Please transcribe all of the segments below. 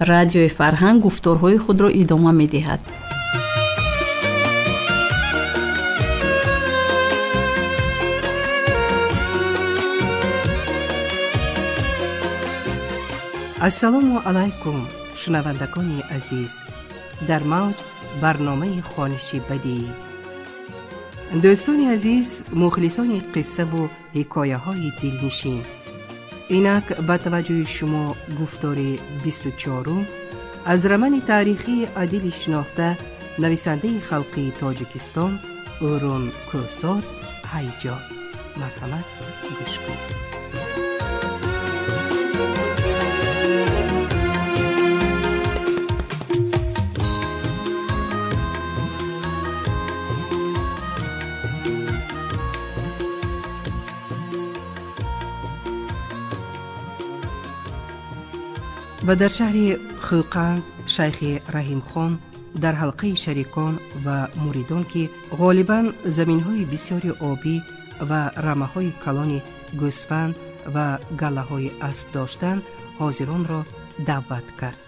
Радиои Фарҳанг гуфторҳои худро идома медиҳад. Ассалому алайкум, шунавандагони азиз. Дар мавҷ барномаи хониши бадиӣ. Дӯстони азиз, мухлисони қиссаву ҳикояҳои дилнишин, инак ба таваҷҷӯҳи шумо гуфтори 24-ум аз романи таърихии адиби шинохта, нависандаи халқии Тоҷикистон Ӯрун Кӯҳсор «Ҳайҷо». Марҳамат, гӯш кунед. Ва дар шаҳри Хӯқанд шайхи Раҳимхон дар ҳалқаи шарикон ва муридон, ки ғолибан заминҳои бисёри обӣ ва рамаҳои калони гӯсфанд ва галлаҳои асп доштанд, ҳозиронро даъват кард.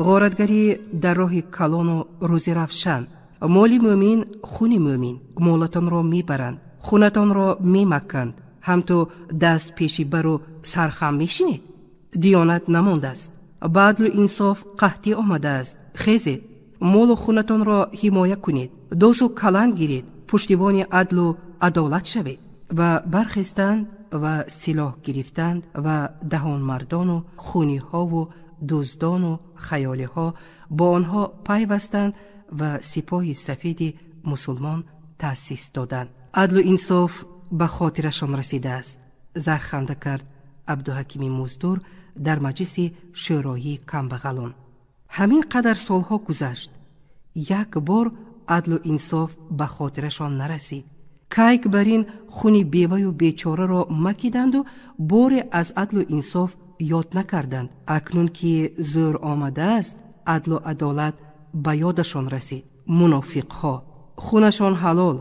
Ғоратгарӣ дар роҳи калону рӯзи равшан, моли мӯмин хуни мӯмин, молатонро мебаранд, хунатонро мемакканд, ҳамту даст пеши бару сархам мешинед. Диёнат намондааст, ба адлу инсоф қаҳтӣ омадааст. Хезед, молу хунатонро ҳимоя кунед, досу каланд гиред, пуштибони адлу адолат шавед. Ва бархестанд ва силоҳ гирифтанд ва даҳонмардону хуниҳову дуздону хаёлиҳо бо онҳо пайвастанд ва сипоҳи сафеди мусулмон таъсис доданд. Адлу инсоф ба хотирашон расидааст, зарханда кард Абдуҳакими муздур дар маҷлиси шӯроии камбағалон. Ҳамин қадар солҳо гузашт, як бор адлу инсоф ба хотирашон нарасид. Кайк бар ин хуни беваю бечораро макиданду боре аз адлу инсоф ёд накарданд. Акнун ки зӯр омадааст, адлу адолат ба ёдашон расид. Мунофиқҳо хунашон ҳалол,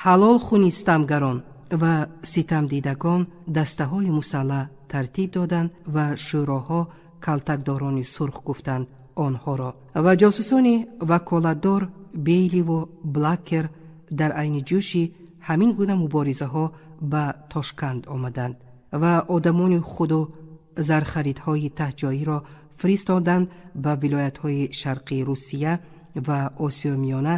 ҳалол хуни ситамгарон ва ситамдидагон дастаҳои мусаллаҳ тартиб доданд ва шӯроҳо калтакдорони сурх гуфтанд онҳоро. Ва ҷосусони ваколатдор Бейливу Блакер дар айни ҷӯши ҳамин гуна муборизаҳо ба Тошканд омаданд ва одамони худу зархаридҳои таҳҷоиро фиристоданд ба вилоятҳои шарқии Русия ва Осиёи Миёна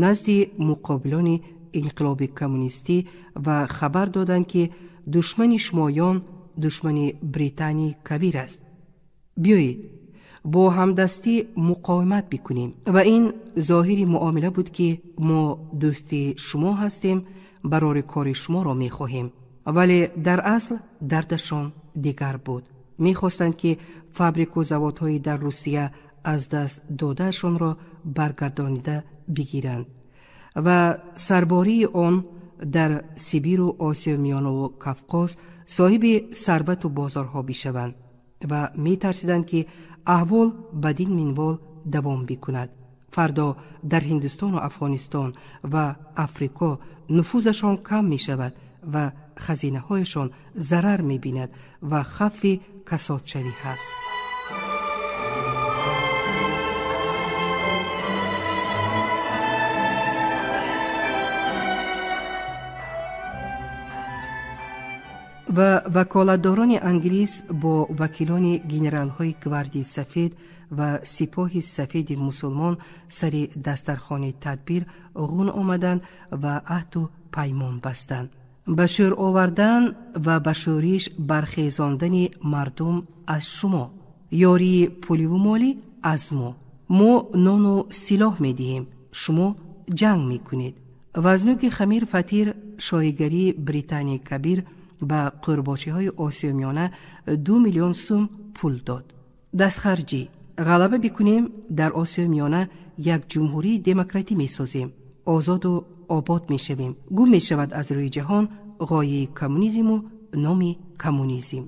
назди муқобилони инқилоби коммунистӣ ва хабар доданд, ки душмани шумоён душмани Британияи Кабир аст. Биёед бо ҳамдастӣ муқовимат бикунем. Ва ин зоҳири муомила буд, ки мо дӯсти шумо ҳастем, барори кори шуморо мехоҳем. Вале дар асл дардашон дигар буд. Мехостанд, ки фабрику заводҳои дар Русия аз даст додаашонро баргардонида бигиранд ва сарбории он дар Сибиру Осиёи Миёнаву Кавқоз соҳиби сарвату бозорҳо бишаванд ва метарсиданд, ки аҳвол бадин минвол давом бикунад. Фардо дар Ҳиндустону Афғонистон ва Африко нуфузашон кам мешавад ва хазинаҳояшон зарар мебинад ва хавфи касодшавӣ ҳаст. Ва ваколатдорони англис бо вакилони генералҳои гвардияи сафед ва сипоҳи сафеди мусулмон сари дастархони тадбир ғун омаданд ва аҳду паймон бастанд. Ба шӯр овардан ва ба шӯриш бархезондани мардум аз шумо, ёрии пуливу молӣ аз мо. Мо нону силоҳ медиҳем, шумо ҷанг мекунед. Вазнуки хамир фатир шоҳигарии Британияи Кабир ба қурбочиҳои Осиёи Миёна 2 миллион сум пул дод. Дастхарҷӣ ғалаба бикунем, дар Осиёи Миёна як ҷумҳурии демократӣ месозем, озоду обод мешавем. Гум мешавад аз рӯи ҷаҳон ғояи коммунизму номи коммунизм.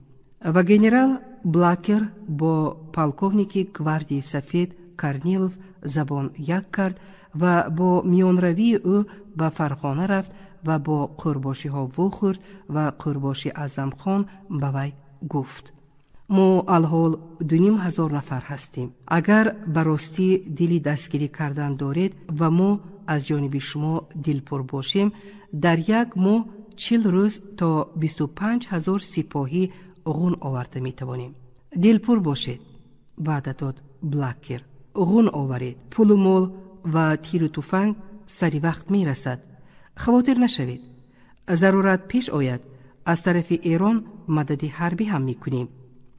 Ва генерал Блакер бо полковники гвардияи сафед Корнилов забон як кард ва бо миёнравии ӯ ба Фарғона рафт ва бо қурбошиҳо вохӯрд ва қурбоши Аъзамхон ба вай гуфт: Мо алҳол 2500 нафар ҳастем. Агар ба ростӣ дили дастгирӣ кардан доред ва мо аз ҷониби шумо дилпур бошем, дар як моҳ 40 рӯз то 25 000 сипоҳӣ ғун оварда метавонем. Дилпур бошед, ваъда дод Блакер. Ғун оваред, пулу мол ва тиру туфанг сари вақт мерасад. Хавотир нашавед. Зарурат пеш ояд, аз тарафи Эрон мадади ҳарбӣ ҳам мекунем.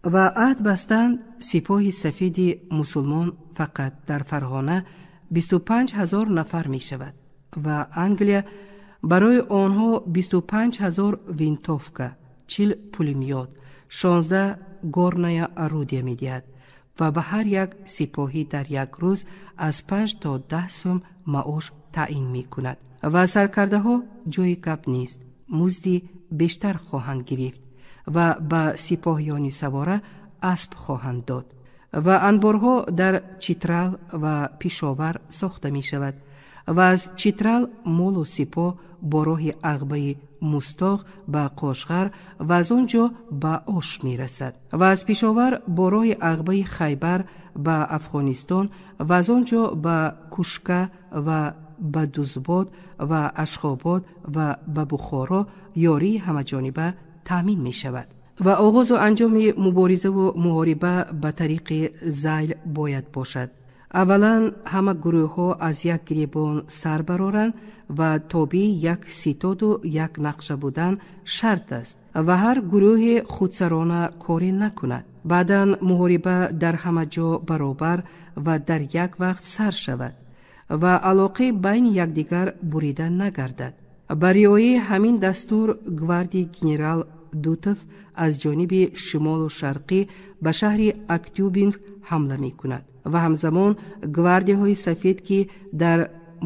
Ва аҳд бастанд. Сипоҳи сафеди мусулмон фақат дар Фарғона 25 000 нафар мешавад ва Англия барои онҳо 25 000 винтовка, 40 пулемёт, 16 горная орудия медиҳад ва ба ҳар як сипоҳӣ дар як рӯз аз 5 то 10 сум маош таъин мекунад ва саркардаҳо, ҷои гап нест, музди бештар хоҳанд гирифт ва ба сипоҳиёни савора асп хоҳанд дод ва анборҳо дар Читрал ва Пешовар сохта мешавад ва аз Читрал молу сипоҳ бо роҳи Ағбаи Мустоғ ба Қошғар ва аз он ҷо ба Ош мерасад ва аз Пешовар бо роҳи Ағбаи Хайбар ба Афғонистон ва аз он ҷо ба Кушка ва ба Дузбод ва Ашхобод ва ба Бухоро ёрии ҳамаҷониба таъмин мешавад. Ва оғозу анҷоми муборизаву муҳориба ба тариқи зайл бояд бошад. Аввалан, ҳама гурӯҳҳо аз як гиребон сар бароранд ва тобеи як ситоду як нақша будан шарт аст ва ҳар гурӯҳе худсарона коре накунад. Баъдан муҳориба дар ҳама ҷо баробар ва дар як вақт сар шавад ва алоқаи байни якдигар бурида нагардад. Ба риояи ҳамин дастур гвардии генерал Дутов аз ҷониби шимолу шарқӣ ба шаҳри Актюбинск ҳамла мекунад ва ҳамзамон гвардияҳои сафед, ки дар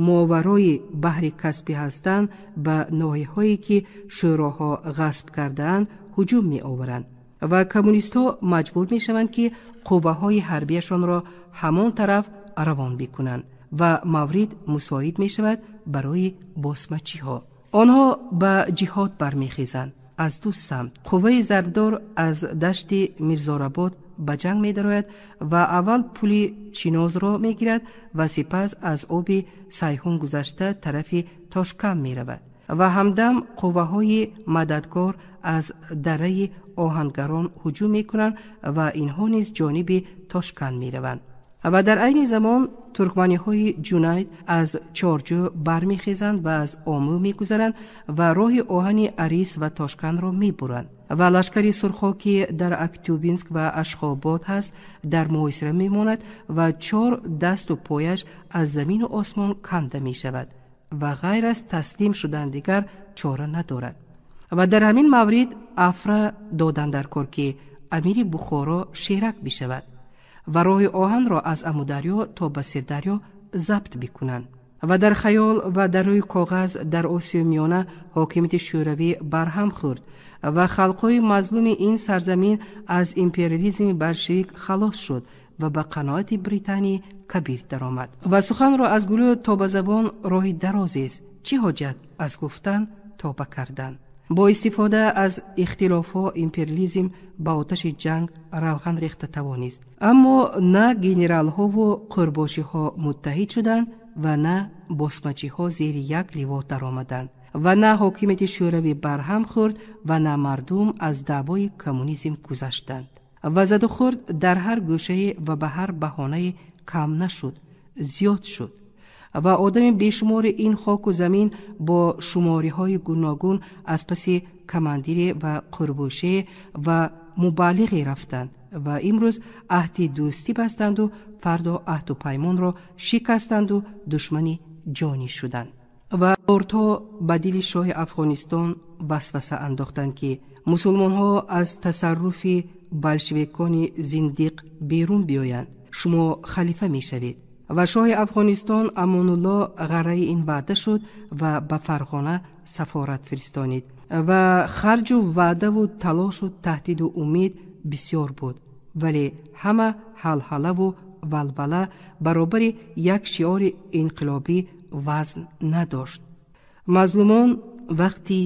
моварои баҳри Каспӣ ҳастанд, ба ноҳияҳое, ки шӯроҳо ғасб кардаанд, ҳуҷум меоваранд ва коммунистҳо маҷбур мешаванд, ки қувваҳои ҳарбияшонро ҳамон тараф равон бикунанд ва маврид мусоид мешавад барои босмачиҳо. Онҳо ба ҷиҳод бармехезанд. Аз ду самт қувваи зарбдор аз дашти Мирзорабод ба ҷанг медарояд ва аввал пули Чинозро мегирад ва сипас аз оби Сайҳун гузашта тарафи Тошканд меравад ва ҳамдам қувваҳои мададгор аз дараи Оҳангарон ҳуҷум мекунанд ва инҳо низ ҷониби Тошканд мераванд. Ва дар айни замон туркманиҳои Ҷунайд аз Чорҷӯ бармехезанд ва аз Омӯ мегузаранд ва роҳи оҳани Арис ва Тошкандро мебуранд ва лашкари сурхо, ки дар Актюбинск ва Ашхобод ҳаст, дар муҳосира мемонад ва чор дасту пояш аз замину осмон канда мешавад ва ғайр аз таслим шудан дигар чора надорад. Ва дар ҳамин маврид афра додан дар кор, ки амири Бухоро Шерак бишавад ва роҳи оҳанро аз Амударё то ба Сирдарё забт бикунанд. Ва дар хаёл ва дар рӯи коғаз дар Осиёи Миёна ҳокимияти шӯравӣ барҳам хӯрд ва халқҳои мазлуми ин сарзамин аз империализми болшевик халос шуд ва ба қаноати Британияи Кабир даромад. Ва суханро аз гулӯ то ба забон роҳи дарозест, чӣ ҳоҷат аз гуфтан то ба кардан. Бо истифода аз ихтилофҳо империализм ба оташи ҷанг равған рехта тавонист, аммо на генералҳову қурбошиҳо муттаҳид шуданд ва на босмачиҳо зери як ливо даромаданд ва на ҳокимияти шӯравӣ барҳам хӯрд ва на мардум аз даъвои коммунизм гузаштанд. Ва задухӯрд дар ҳар гӯшае ва ба ҳар баҳонае кам нашуд, зиёд шуд ва одами бешумори ин хоку замин бо шумориҳои гуногун аз паси командире ва қурбошие ва мубаллиғе рафтанд ва имрӯз аҳди дӯстӣ бастанду фардо аҳду паймонро шикастанду душмани ҷонӣ шуданд. Ва лордҳо ба дили шоҳи Афғонистон васваса андохтанд, ки мусулмонҳо аз тасарруфи болшевикони зиндиқ берун биёянд, шумо халифа мешавед. Ва шоҳи Афғонистон Амонулло ғарраи ин ваъда шуд ва ба Фарғона сафорат фиристонид ва харҷу ваъдаву талошу таҳдиду умед бисёр буд, вале ҳама ҳалҳалаву валвала баробари як шиори инқилобӣ вазн надошт: «Мазлумон, вақти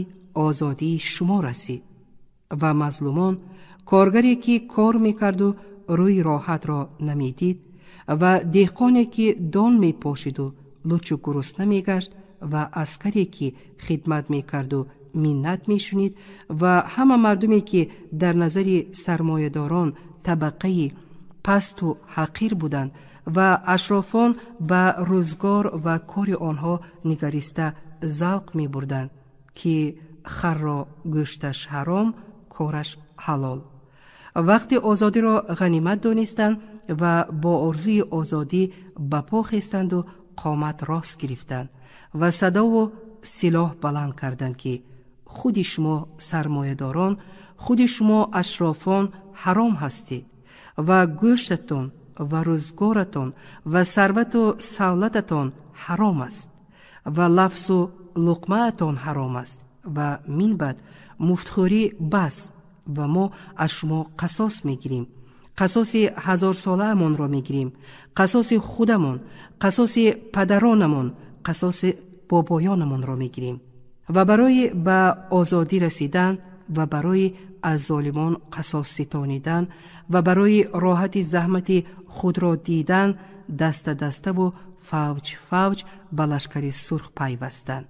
озодии шумо расид!» Ва мазлумон, Коргаре ки кор мекарду рӯи роҳатро намедид ва деҳқоне ки дон мепошиду лучу гурусна мегашт ва аскаре ки хидмат мекарду миннат мешунид ва ҳама мардуме ки дар назари сармоядорон табақаи пасту ҳақир буданд ва ашрофон ба рӯзгор ва кори онҳо нигариста завқ мебурданд, ки харро гӯшташ ҳаром, кораш ҳалол. Вақти озодиро ғанимат донистанд ва бо орзуи озодӣ ба по хестанду қомат рост гирифтанд ва садову силоҳ баланд карданд, ки худи шумо сармоядорон, худи шумо ашрофон ҳаром ҳастед ва гӯштатон ва рӯзгоратон ва сарвату савлататон ҳаром аст ва лафзу луқмаатон ҳаром аст ва минбаъд муфтхӯрӣ бас ва мо аз шумо қасос мегирем, қасоси ҳазорсолаамонро мегирем, қасоси худамон, қасоси падаронамон, қасоси бобоёнамонро мегирем. Ва барои ба озодӣ расидан ва барои аз золимон қасос ситонидан ва барои роҳати заҳмати худро дидан даста даставу фавҷ фавҷ ба лашкари сурх пайвастанд,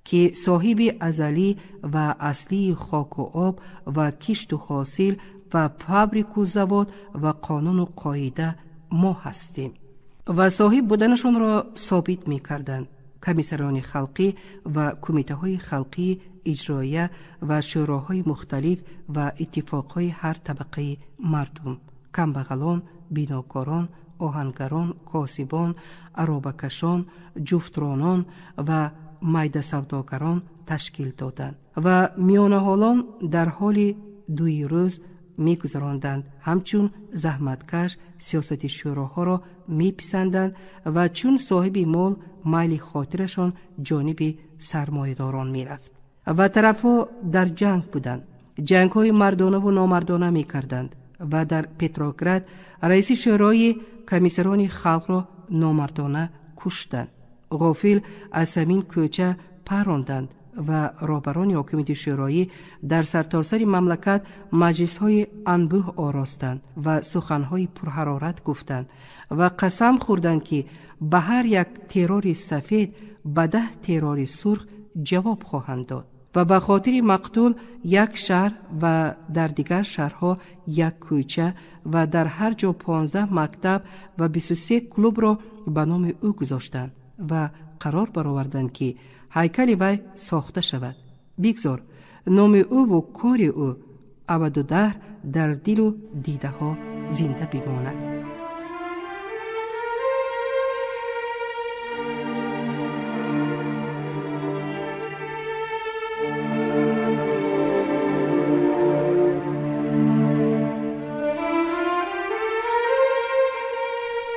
ки соҳиби азалӣ ва аслии хоку об ва кишту ҳосил ва фабрику завод ва қонуну қоида мо ҳастем. Ва соҳиб буданашонро собит мекарданд. Комиссарони халқӣ ва кумитаҳои халқии иҷроия ва шӯроҳои мухталиф ва иттифоқҳои ҳар табақаи мардум, камбағалон, бинокорон, оҳангарон, косибон, аробакашон, ҷуфтронон ва майдасавдогарон ташкил доданд ва миёнаҳолон дар ҳоли дуи рӯз мегузаронданд. Ҳамчун заҳматкаш сиёсати шӯроҳоро меписанданд ва чун соҳиби мол майли хотирашон ҷониби сармоядорон мерафт. Ва тарафҳо дар ҷанг буданд, ҷангҳои мардонаву номардона мекарданд ва дар Петроград раиси шӯрои комиссарони халқро номардона куштанд. Ғофил аз ҳамин кӯча паронданд ва роҳбарони ҳокимияти шӯроӣ дар сартосари мамлакат маҷлисҳои анбӯҳ оростанд ва суханҳои пурҳарорат гуфтанд ва қасам хӯрданд, ки ба ҳар як террори сафед ба 10 террори сурх ҷавоб хоҳанд дод ва ба хотири мақтул як шаҳр ва дар дигар шаҳрҳо як кӯча ва дар ҳар ҷо 15 мактаб ва 23 клубро ба номи ӯ гузоштанд ва қарор бароварданд, ки ҳайкали вай сохта шавад. Бигзор номи ӯву кори ӯ абаду даҳр дар дилу дидаҳо зинда бимонад.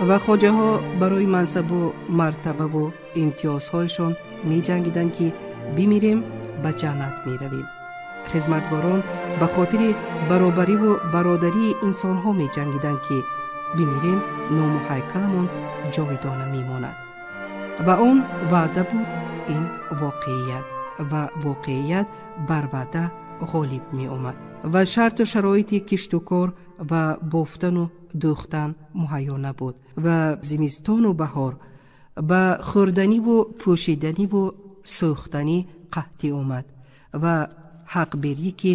Ва хоҷаҳо барои мансабу мартабаву имтиёзҳояшон меҷангиданд, ки бимирем ба ҷаннат меравем. Хизматгорон ба хотири баробариву бародарии инсонҳо меҷангиданд, ки бимирем ному ҳайкаламон ҷовидона мемонад. Ва он ваъда буд, ин воқеият, ва воқеият бар ваъда ғолиб меомад ва шарту шароити киштукор ва бофтану дӯхтан муҳайё набуд ва зимистону баҳор ба хӯрданиву пӯшиданиву сӯхтанӣ қаҳтӣ омад ва ҳақберӣ ки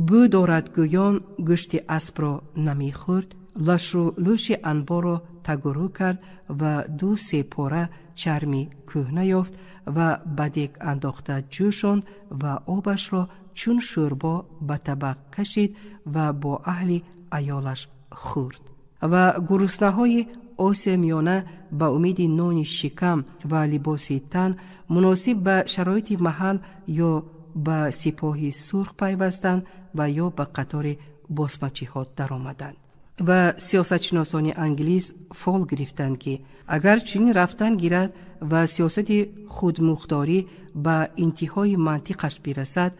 бӯ дорад гӯён гӯшти аспро намехӯрд, лашу лӯши анборро тагурӯ кард ва 2-3 пора чарми кӯҳна ёфт ва ба дег андохта ҷӯшонд ва обашро чун шӯрбо ба табақ кашид ва бо аҳли аёлаш хӯрд. Ва гуруснаҳои Осиёи Миёна ба умеди нони шикам ва либоси тан муносиб ба шароити маҳал ё ба сипоҳи сурх пайвастанд ва ё ба қатори босмачиҳо даромаданд. Ва сиёсатшиносони англис фол гирифтанд, ки агар чунин рафтан гирад ва сиёсати худмухторӣ ба интиҳои мантиқаш бирасад,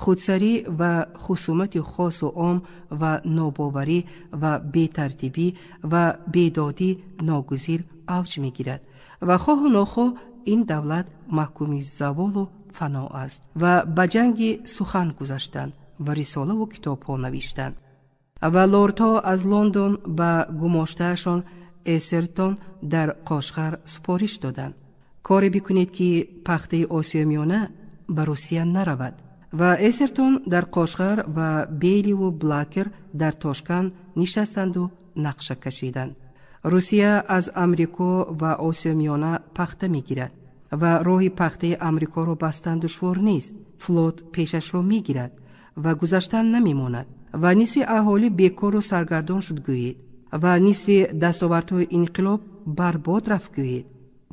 худсарӣ ва хусумати хосу ом ва нобоварӣ ва бетартибӣ ва бедодӣ ногузир авҷ мегирад ва хоҳу нохоҳ ин давлат маҳкуми заволу фано аст. Ва ба ҷанги сухан гузаштанд ва рисолаву китобҳо навиштанд. Ва лордҳо аз Лондон ба гумоштаашон Эсертон дар Қошғар супориш доданд: коре бикунед, ки пахтаи Осиёи Миёна ба Русия наравад. Ва Эсертон дар Қошғар ва Бейливу Блакер дар Тошканд нишастанду нақша кашиданд. Русия аз Амрико ва Осиёи Миёна пахта мегирад ва роҳи пахтаи Амрикоро бастан душвор нест. Флот пешашро мегирад ва гузаштан намемонад. Ва нисфи аҳолӣ бекору саргардон шуд гӯед, ва нисфи дастовардҳои инқилоб барбод рафт гӯед,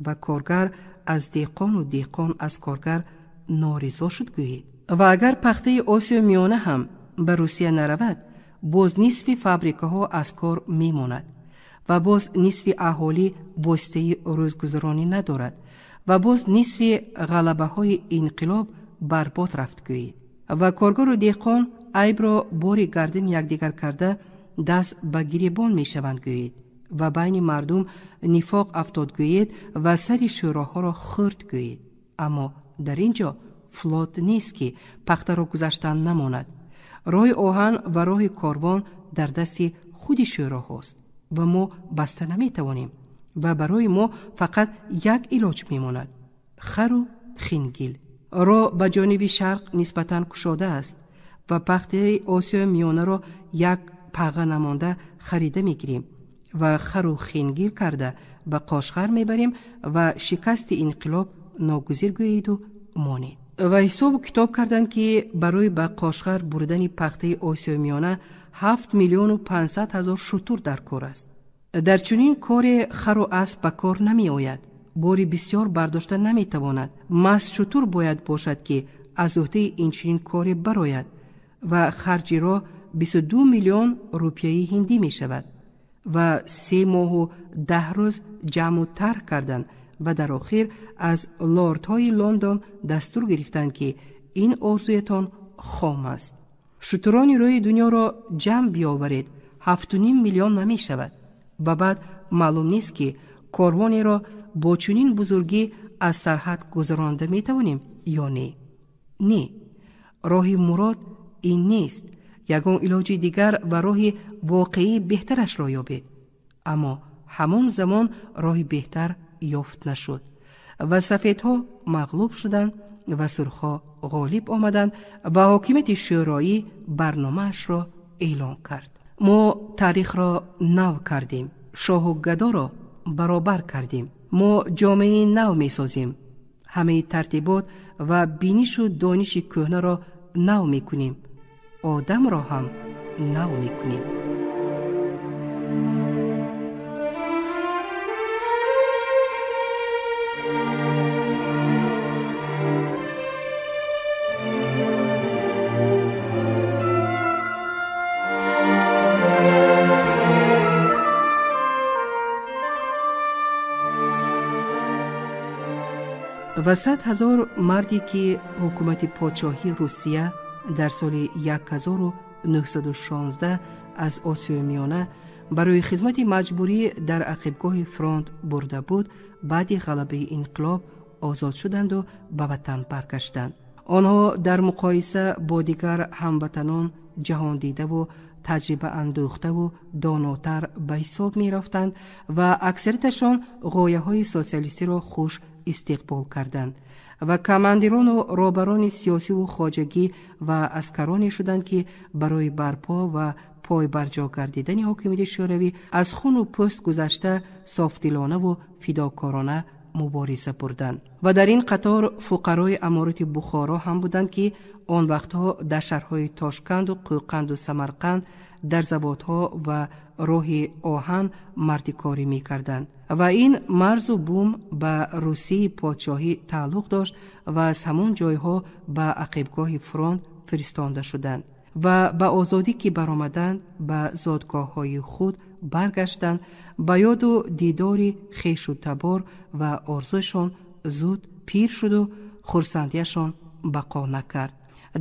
ва коргар аз деҳқону деҳқон аз коргар норизо шуд гӯед. Ва агар пахтаи Осиёи Миёна ҳам ба Русия наравад, боз нисфи фабрикаҳо аз кор мемонад ва боз нисфи аҳолӣ воситаи рӯзгузаронӣ надорад ва боз нисфи ғалабаҳои инқилоб барбод рафт гӯед. Ва коргару деҳқон айбро бори гардани якдигар карда даст ба гиребон мешаванд гӯед, ва байни мардум нифоқ афтод гӯед ва сари шӯроҳоро хӯрд гӯед. Аммо дар ин ҷо флот нест, ки пахтаро гузаштан намонад. Роҳи оҳан ва роҳи корвон дар дасти худи шӯроҳост ва мо баста наметавонем ва барои мо фақат як илоҷ мемонад: хару хингил. Роҳ ба ҷониби шарқ нисбатан кушода аст ва пахтаи Осиёи Миёнаро як паға намонда харида мегирем ва хару хингил карда ба Қошғар мебарем ва шикасти инқилоб ногузир гӯеду монед. Ва ҳисобу китоб карданд, ки барои ба Қошғар бурдани пахтаи Осиёи Миёна 7 500 000 шутур дар кор аст. Дар чунин коре хару асп ба кор намеояд, бори бисёр бардошта наметавонад. Маҳз шутур бояд бошад, ки аз ӯҳдаи инчунин коре барояд, ва харҷи роҳ 22 миллион рупияи ҳиндӣ мешавад. Ва 3 моҳу 10 рӯз ҷамъу тарҳ карданд ва дар охир аз лордҳои Лондон дастур гирифтанд, ки ин орзуятон хом аст. Шутурони рӯи дунёро ҷамъ биёваред, 7,5 миллион намешавад. Ва баъд маълум нест, ки корвонеро бо чунин бузургӣ аз сарҳад гузаронда метавонем ё не. Не, роҳи мурод ин нест, ягон илоҷи дигар ва роҳи воқеии беҳтарашро ёбед. Аммо ҳамон замон роҳи беҳтар ёфт нашуд ва сафедҳо мағлуб шуданд ва сурхҳо ғолиб омаданд ва ҳокимияти шӯроӣ барномаашро эълон кард. Мо таърихро нав кардем, шоҳу гадоро баробар кардем. Мо ҷомеаи нав месозем, ҳамаи тартибот ва бинишу дониши кӯҳнаро нав мекунем, одамро ҳам нав мекунем. Ва 100 000 марде, ки ҳукумати подшоҳии Русия дар соли 1916 аз Осиёи Миёна барои хизмати маҷбурӣ дар ақибгоҳи фронт бурда буд, баъди ғалабаи инқилоб озод шуданду ба ватан баргаштанд. Онҳо дар муқоиса бо дигар ҳамватанон ҷаҳондидаву таҷрибаандӯхтаву донотар ба ҳисоб мерафтанд ва аксарияташон ғояҳои социалистиро хуш истиқбол карданд ва командирону роҳбарони сиёсиву хоҷагӣ ва аскароне шуданд, ки барои барпо ва пойбарҷо гардидани ҳокимияти шӯравӣ аз хуну пӯст гузашта софдилонаву фидокорона мубориза бурданд. Ва дар ин қатор фуқарои аморати Бухоро ҳам буданд, ки он вақтҳо дар шаҳрҳои Тошканду Қӯқанду Самарқанд дар заводҳо ва роҳи оҳан мардикорӣ мекарданд. Ва ин марзу бум ба Русияи подшоҳӣ тааллуқ дошт ва аз ҳамон ҷойҳо ба ақибгоҳи фронт фиристонда шуданд ва ба озодӣ ки баромаданд, ба зодгоҳҳои худ баргаштанд. Ба ёду дидори хешу табор ва орзуяшон зуд пир шуду хурсандияшон бақо накард.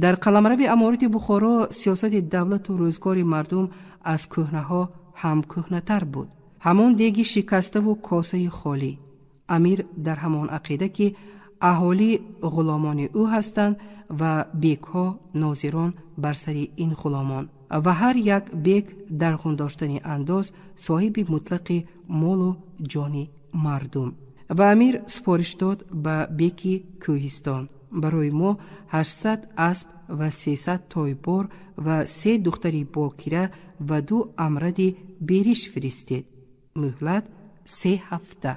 Дар қаламрави аморати Бухоро сиёсати давлату рӯзгори мардум аз кӯҳнаҳо ҳам кӯҳнатар буд: ҳамон деги шикаставу косаи холӣ. Амир дар ҳамон ақида, ки аҳолӣ ғуломони ӯ ҳастанд ва бекҳо нозирон бар сари ин ғуломон. Ва ҳар як бек дар ғун доштани андоз соҳиби мутлақи молу ҷони мардум. Ва амир супориш дод ба беки кӯҳистон: барои мо 800 асп ва 300 тойбор ва 3 духтари бокира ва 2 амради бериш фиристед. Муҳлат 3 ҳафта.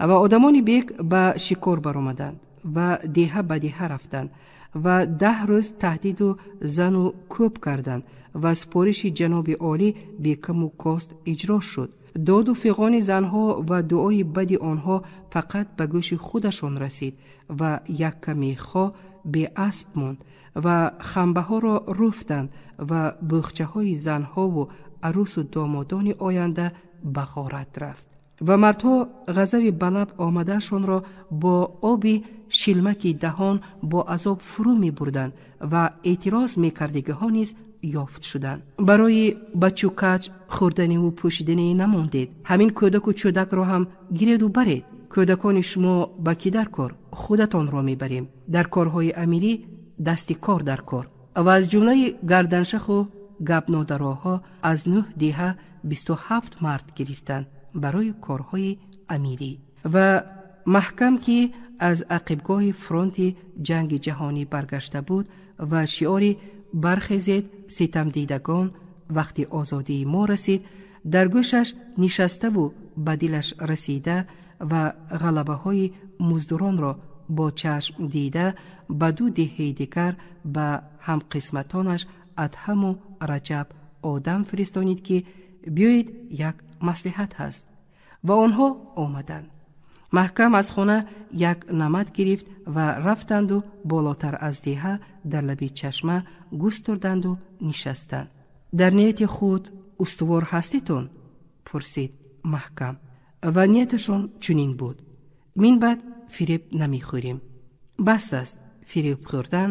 Ва одамони бек ба шикор баромаданд ва деҳа ба деҳа рафтанд ва 10 рӯз таҳдиду зану кӯб карданд ва супориши ҷаноби олӣ бекаму кост иҷро шуд. Доду фиғони занҳо ва дуои бади онҳо фақат ба гӯши худашон расид ва як камехо беасп монд ва хамбаҳоро руфтанд ва бӯхчаҳои занҳову арӯсу домодони оянда ба ғорат рафт. Ва мардҳо ғазаби ба лаб омадаашонро бо оби шилмаки даҳон бо азоб фурӯ мебурданд ва эътироз мекардагиҳо низ ёфт шуданд. Барои бачу каҷ хӯрданиву пӯшиданӣ намондед. Ҳамин кӯдаку чӯдакро ҳам гиреду баред. Кӯдакони шумо ба кӣ дар кор? Худатонро мебарем. Дар корҳои амирӣ дасти кор дар кор. Ва аз ҷумлаи гарданшаху гапнодароҳо аз 9 деҳа 27 мард гирифтанд барои корҳои амирӣ. Ва маҳкам ки аз ақибгоҳи фронти ҷанги ҷаҳонӣ баргашта буд ва шиори бархезед ситамдидагон вақти озодии мо расид дар гӯшаш нишаставу ба дилаш расида ва ғалабаҳои муздуронро бо чашм дида ба 2 деҳаи дигар ба ҳамқисматонаш Адҳаму Раҷаб одам фиристонид ки биёед як маслиҳат ҳаст. Ва онҳо омаданд. Маҳкам аз хона як намат гирифт ва рафтанду болотар аз деҳа дар лаби чашма густурданду нишастанд. Дар нияти худ устувор ҳаститон? Пурсид маҳкам. Ва нияташон чунин буд: мин баъд фиреб намехӯрем. Бас аст фиреб хӯрдан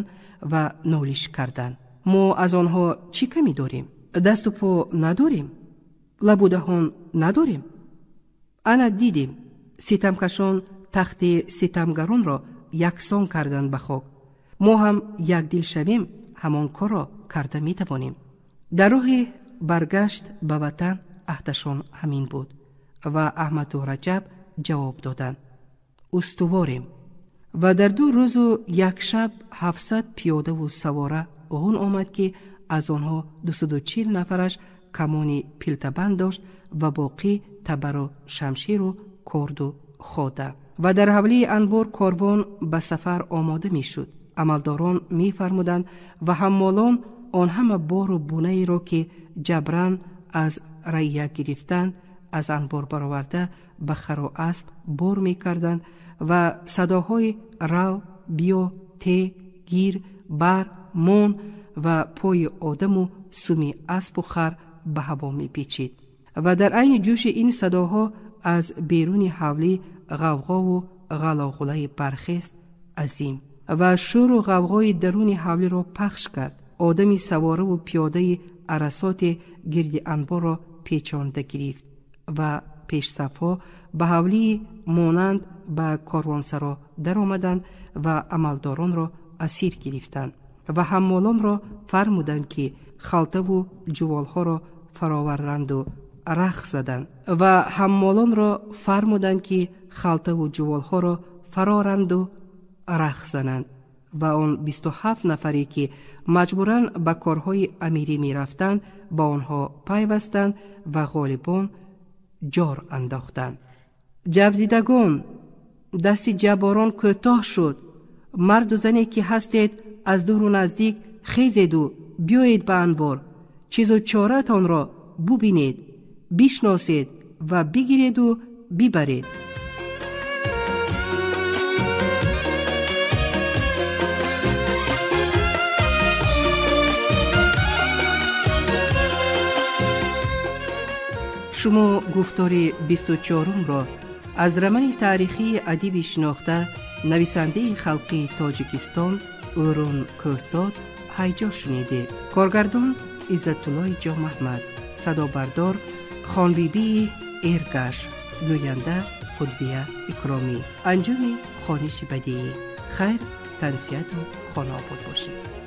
ва нолиш кардан. Мо аз онҳо чӣ камӣ дорем? Дасту по надорем? Лабу даҳон надорем? Ана дидем, ситамкашон тахти ситамгаронро яксон карданд ба хок. Мо ҳам якдил шавем, ҳамон корро карда метавонем. Дар роҳи баргашт ба ватан аҳдашон ҳамин буд ва Аҳмаду Раҷаб ҷавоб доданд: устуворем. Ва дар 2 рӯзу як шаб 700 пиёдаву савора ғун омад ки аз онҳо 240 нафараш камони пилтабанд дошт ва боқӣ табару шамширу корду хода. Ва дар ҳавлии анбор корвон ба сафар омода мешуд. Амалдорон мефармуданд ва ҳаммолон он ҳама бору бунаеро ки ҷабран аз раия гирифтанд аз анбор бароварда ба хару асп бор мекарданд ва садоҳои рав, биё, те, гир, бар, мон ва пои одаму суми аспу хар ба ҳаво мепечид. Ва дар айни ҷӯши ин садоҳо аз беруни ҳавлӣ ғавғову ғалоғулаи бархест азим ва шӯру ғавғои даруни ҳавлиро пахш кард. Одами савораву пиёдаи арасоте гирди анборро печонда гирифт ва пешсафҳо ба ҳавлии монанд ба корвонсаро даромаданд ва амалдоронро асир гирифтанд ва ҳаммолонро фармуданд ки халтаву ҷуволҳоро фароваранду рах заданд ва ҳаммолонро фармуданд ки халтаву ҷуволҳоро фароранду рах зананд. Ва он 27 нафаре ки маҷбуран ба корҳои амирӣ мерафтанд ба онҳо пайвастанд ва ғолибон ҷор андохтанд. Ҷабдидагон, дасти ҷабборон кӯтоҳ шуд. Марду зане ки ҳастед аз дуру наздик хезеду биёед ба анбор. Чизу чораатонро бубинед, бишносед ва бигиреду бибаред. Шумо гуфтори 24-умро аз романи таърихии адиби шинохта, нависандаи халқии Тоҷикистон Ӯрун Кӯҳзод ҳайҷо шунидед. Коргардон Иззатуллои Ҷомаҳмад, садобардор Хонбибии Эргаш, гӯянда Қудбия Икромӣ. Анҷоми хониши бадиӣ. Хайр, тансиҳату хонаобод бошед.